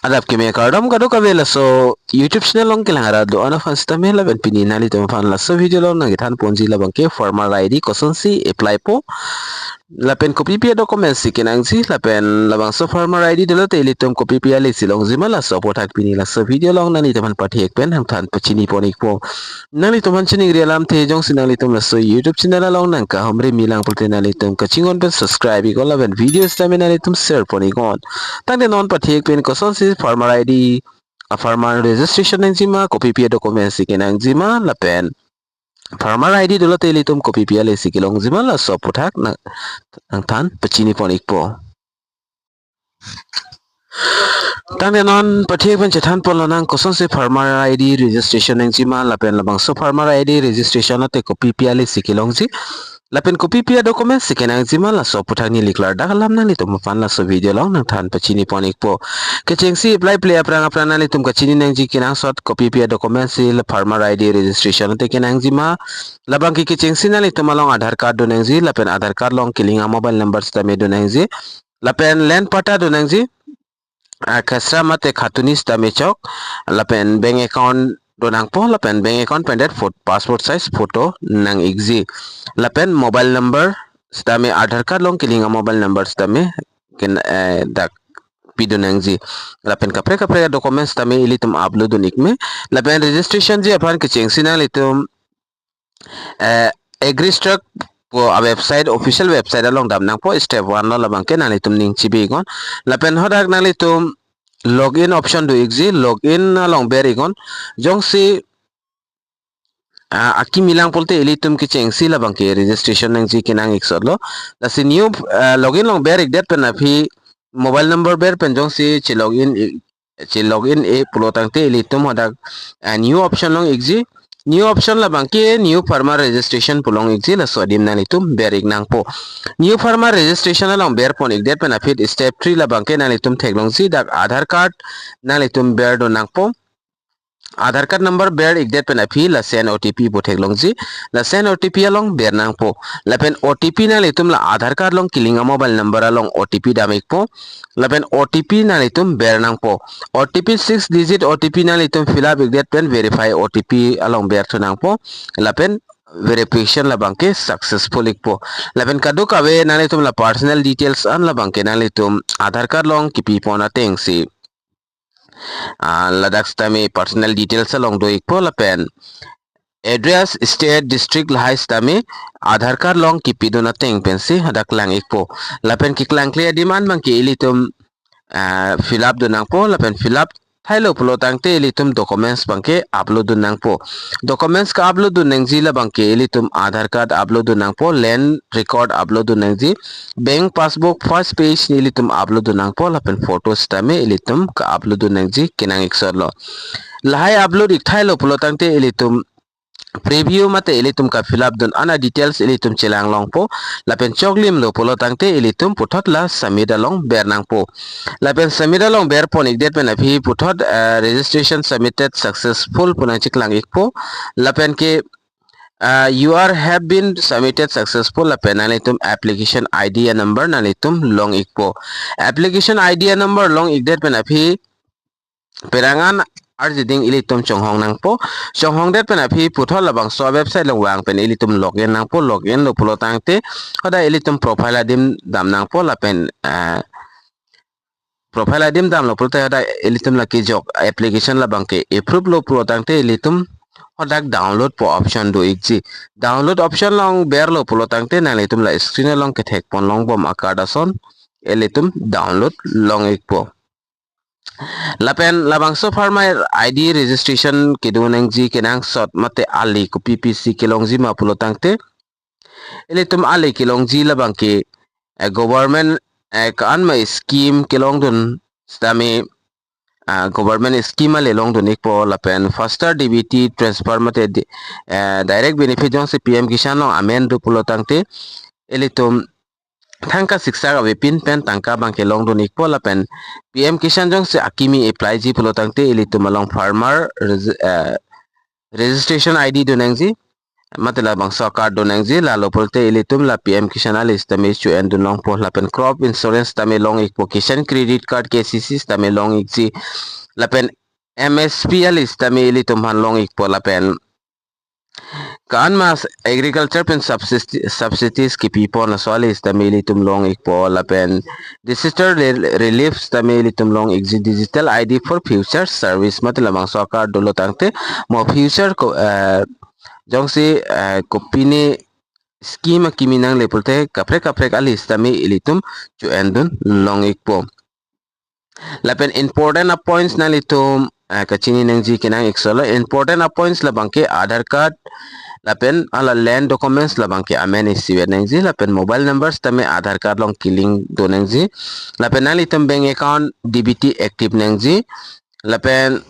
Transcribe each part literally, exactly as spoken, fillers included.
Adap keme kardom kadokave laso YouTube channel along kelang arat do-an aphan sitame lapen pini nanglitum aphan laso video along nangkethan ponji labang ke farmer I D kosonsi apply po. Lapen kopi pi a-documents si kenangji lapen labangso farmer I D dolote ilitum kopi pi a-list si longji ma laso aputhak pini laso video along nanglitum aphan pathek pen nangthan pachini pon ikpo. Nanglitum aphan chiningri alamthe jongsi nanglitum laso YouTube channel along nangkahumri milang pulote nanglitum kachinghon pen subscribe iknon lapen video sitame nanglitum share pon iknon. Tangte non pathek pen kosonsi farmer I D, a-farmer registration nangji ma, kopi pi a-documents si kenangji ma lapen farmer I D dolote ilitum kopi pi a-list si kelongji ma laso aputhak nang nangthan pachini pon ikpo. Tangte non pathek pen chethan pon lonang kosonsi farmer I D registration nangji ma lapen labangso farmer I D registration lote kopi pi a-list si kelongji lapen kopi pi a-documents si kenangji ma laso aputhak neli klardak alam nanglitum aphan laso video along nangthan pachini pon ikpo. Kechengsi apply-ple aphrang aphrang nanglitum kachini nangji kenangsot kopi pi a-documents si la farmer I D registration lote kenangji ma. Labang ke kechengsi nanglitum along Aadhaar card do nangji lapen Aadhaar card along keling a-mobile number sitame do nangji. Lapen land patta do nangji, ah, khasra mate khatuni sitame chok. Lapen bank account do nangpo, lapen bank account pen det phot-, passport size photo nang ikji. Lapen mobile number sitame Aadhaar card along keling a-mobile number sitame ken, eh, dak pi do nangji. Lapen kaprek kaprek documents sitame ilitum upload dun ikme. Lapen registration ji aphan kechengsi nanglitum, eh, Agri Stock pu a-website, official website along dam nangpo, step one lo labang ke nanglitum ning chibi iknon. Lapen hadak nanglitum login option do ikji, login along ber iknon. Jongsi, ah, akimi lang pulote ilitum kechengsi labang ke registration nangji kenang iksot lo. Lasi new, ah, login along ber ikdet pen aphi mobile number ber pen jongsi che-login ik-, che-login e pulo tangte ilitum hadak, ah, new option along ikji. New option labang ke new farmer registration pu along ikji, laso adim nanglitum ber ik nangpo. New farmer registration along ber pon ikdet pen aphi step three labang ke nanglitum theklongji dak Aadhaar card nanglitum ber do nangpo. Aadhaar card number ber ikdet pen aphi la send O T P pu theklongji, la send O T P along ber nangpo. Lapen O T P nanglitum la Aadhaar card along keling a-mobile number along O T P dam ikpo. Lapen O T P nanglitum ber nangpo. O T P six digit O T P nanglitum fill up ikdet pen verify O T P along ber thu nangpo. Lapen verification labang ke successful ikpo. Lapen kadokave nanglitum la personal details an labang ke nanglitum Aadhaar card along kipi pon atengsi, ah, ladak sitame personal details along do ikpo lapen address, state, district lahai sitame Aadhaar card along kipi dun ateng pensi hadak lang ikpo. Lapen keklangkle adim an abang ke ilitum, ah, fill up do nangpo lapen fill up thailo pulo tangte ilitum documents abang ke upload dun nangpo. Documents ka-upload dun nangji labang ke ilitum Aadhaar card upload dun nangpo, land record upload dun nangji, bank passbook first page ilitum upload dun nangpo lapen photo sitame ilitum ka-upload dun nangji kenang iksot lo. Lahai upload ik thailo pulo tangte ilitum preview mate ilitum ka-fill up dun ana details ilitum chelang longpo. Lapen choklim lo pulo tangte ilitum puthot la submit along ber nangpo. Lapen submit along ber pon ikdet pen aphi puthot, eh, registration submitted successful pu nangcheklang ikpo. Lapen ke, ah, you are have been submitted successful lapen nanglitum application I D number nanglitum long ikpo. Application I D number long ikdet pen aphi pherang an arjiding ilitum chonghong nangpo. Chonghong det pen aphi puthot labangso website along vang pen ilitum login nangpo. Login lo pulo tangte hadak ilitum profile adim dam nangpo lapen, eh, profile adim damlo pulote hadak ilitum lake jok application labang ke approve lo pulo tangte ilitum hadak download pu option do ikji. Download option along berlo pulo tangte nanglitum la screen along kethek pon longbom a-card ason ilitum download long ikpo. Lapen labangso farmer I D registration kedo nangji kenangsot mate ali kopi pisi kelongji ma pulo tangte, ilitum ali kelongji labang ke, eh, government, eh, ka-an ma scheme kelong dun sitame, ah, government scheme ale long dun ikpo lapen faster D B T transfer mate di-, eh, direct benefit jongsi P M Kisan along amen do pulo tangte ilitum thangka siksak avepin pen tangka abang ke long dun ikpo lapen P M Kisan jongsi akimi apply ji pulo tangte ilitum along farmer regi-, eh, registration I D do nangji. mate labangso a-card do nangji, lalo pulote ilitum la P M Kisan ali sitame cho-en dun longpo, lapen crop insurance sitame long-ikpo, Kisan Credit Card, K C C sitame long-ikji, lapen M S P ali sitame ilitum aphan long-ikpo, lapen ko-an ma agriculture pen subsidi-, subsidies kipipon laso ali sitame ilitum long-ikpo, lapen disaster re-, relief sitame ilitum long-ikji, digital I D for future service, mate labangso a-card dolo tangte mo future ko, eh, jongsi, eh, kopine scheme akimi nangle pulote kaprek kaprek ali sitame ilitum cho-en dun long-ikpo. Lapen important a-points nanglitum, eh, kachini nangji kenang-ik solo. Important a-points labangke Aadhaar card, lapen hala land documents labangke amen isivet nangji, lapen mobile number sitame Aadhaar card along kelink do nangji, lapen nanglitum bank account D B T active nangji, lapen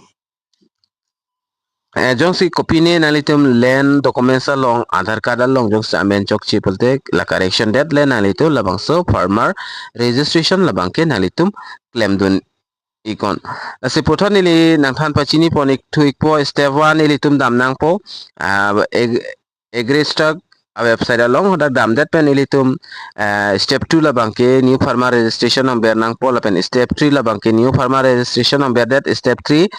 eh, jongsi kopine nanglitum land documents along, Aadhaar card along jongsi amen chokche pulote la correction det le nanglitum labangso farmer registration labangke nanglitum klem dun-iknon. Lasi puthot neli nangthan pachini pon-ik thu-ikpo, step one ilitum dam nangpo, ah, ag-, AgriStack a-website along, hadak damdet pen ilitum, eh, step two labangke new farmer registration along ber nangpo, lapen step three labangke new farmer registration along berdet, step three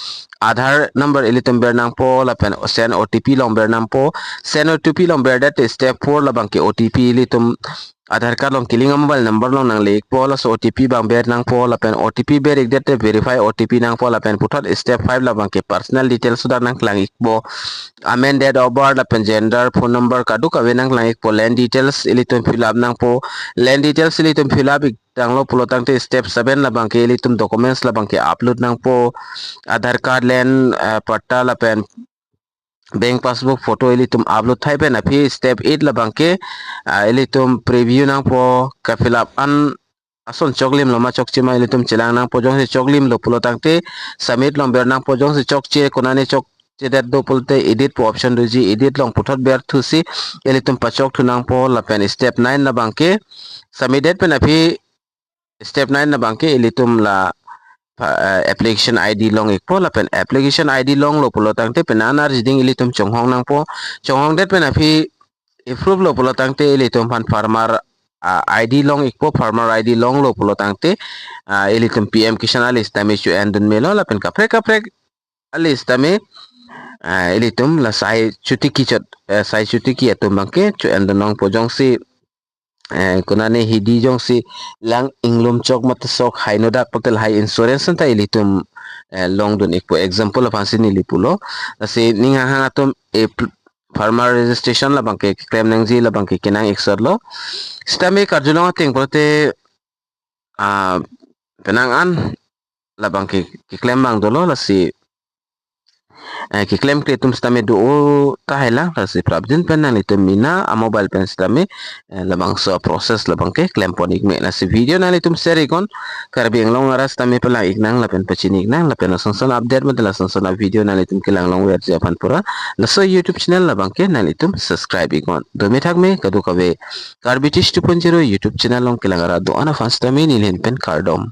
Aadhaar number ilitum ber nangpo, lapen send O T P along ber nangpo, send O T P along berdet, step four labangke O T P ilitum Aadhaar card along kelink a-mobile number along nangle-ikpo, laso O T P abang ber nangpo, lapen O T P ber-ikdet te verify O T P nangpo, lapen puthot step five labangke personal details suda nangklang-ikpo, amen date of birth, lapen gender, phone number, kadokave nangklang-ikpo, land details ilitum fill up nangpo, land details ilitum fill up-ik tanglo pulo tangte step seven labangke ilitum documents labangke upload nangpo, Aadhaar card, land, eh, patta, lapen bank passbook, photo ilitum upload thai pen aphi step eight labangke, ah, ilitum preview nangpo, ka-fill up an ason choklimlo ma chokche ma ilitum chelang nangpo, jongsi choklimlo pulo tangte submit along ber nangpo, jongsi chokche konane chokchedet do pulote edit pu option doji, edit along puthot ber thusi ilitum pachok thu nangpo, lapen step nine labangke submit det pen aphi step nine labangke ilitum la pa-, eh, application I D long-ikpo, lapen application I D longlo pulo tangte penang arjiding ilitum chonghong nangpo, chonghongdet pen aphi approve lo pulo tangte ilitum aphan farmer, ah, I D long-ikpo, farmer I D longlo pulo tangte, ah, ilitum P M Kisan ali sitame cho-en dun melo, lapen kaprek kaprek ali sitame, ah, ilitum la sai chotiki chot, eh, sai chotiki atum abangke cho-en dun longpo, jongsi eh, konane hidi jongsi lang inglum chok mate sok haino dak pulote lahai insurance anta ilitum, eh, long dun-ikpo, example aphansi neli pulo. Lasi ning hanghang atum, eh, pl-, farmer registration labangke keklem nangji labangke kenang-ik solo. Sitame karjulong ateng pulote, ah, penang an labangke keklem abang dolo, lasi, eh, keklemkle atum sitame do-o tahai lang, lasi prapjin pen nanglitum mena a-mobile pen sitame, eh, labangso process labangke klem pon-ik me. Lasi video nanglitum share-iknon, Karbi Anglong arat sitame palang-ik nang lapen pachini-ik nang, lapen lason son update mate lason son a-video nanglitum kelang longverji aphan pura laso YouTube channel labangke nanglitum subscribe-iknon. Dome thakme kadokave, Karbi Tish two point zero YouTube channel along kelang arat do-an aphan sitame neli ahin pen kardom.